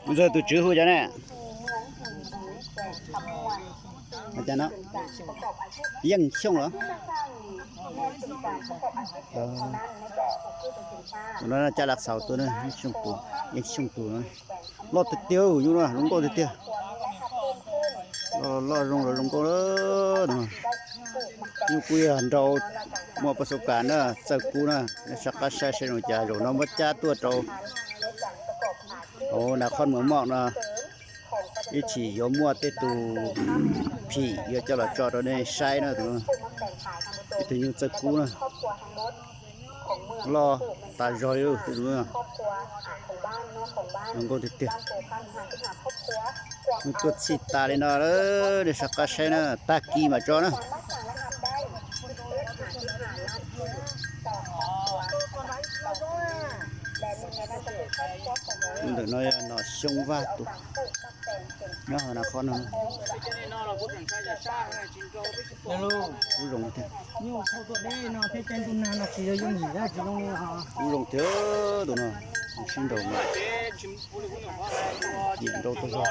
Ntxawg tus tswv hu cas ne? Cas no? Yeej Xyooj los? Tus no caj laj xaus tuaj na, Yeej Xyooj tus, Yeej Xyooj tus no. Loj tiag tiag, yus no zoo nkauj tiag tiag. Loj zoo los zoo nkauj lawm no. Yus kuj yog nrau muaj pas xu kas na, txawj kub na, nej soj qab saib seb zoo cas, zaum no muab cab tuaj rau hauv Nas Khoj Muas Moj no, ib chim yuav muaj tej tus phim yuav coj los tso rau nej saib na. Ib tug nyuj txawj kub na, loj tas zog li, zoo nkauj tiag tiag. Nws tuaj txhij tas li no lawm, nej soj qab saib na, tag kis mam tso na. Ntawm no yog nom Xyooj Vaj tus, nyob hauv Nas Khoj no. Kub zoo tiag. Kub zoo tiag tus no, sib nraus mas nyiam nrau tag zog.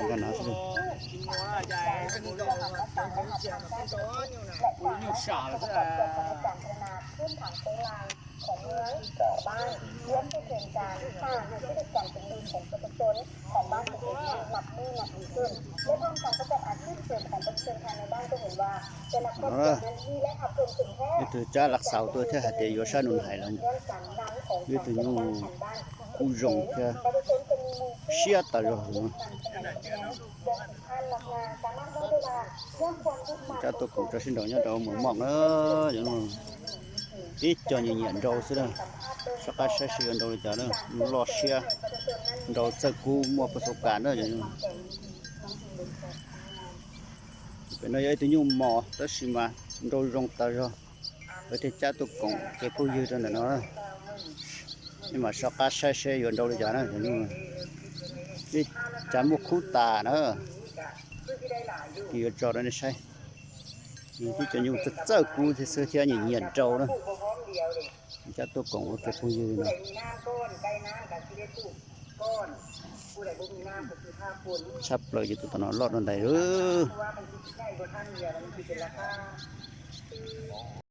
Nqa no xwb. Tus no, ib tug cab laj xaus tuaj thiab hais tias yuav sab nus hais los, ib tug nyuj kub zoo thiab siab tas zog. Cab tuaj koom tso sib nraus nyob rau Muas Moj na, ib co nyiam nyiam nrau xwb na. Soj qab saib seb yuav nrau li cas na, loj siab, nrau txawj kub muaj pas xu kas na. Pem no yog ib tug nyuj mos tab sis mas nrau zoo tas zog. Peb thiaj cab tuaj koom kev phooj ywg rau ntawm no, nej mam soj qab saib seb yuav nrau li cas na. Ib, cas muaj khub tas na, ces yuav tso rau nej saib. Nws tib co nyuj txawj kub thiab xwb thiab nyiam nyiam nrau na. Cab tuaj koom ua kev phooj ywg no. Tshaj plaws ces tus tom no loj dua ntais.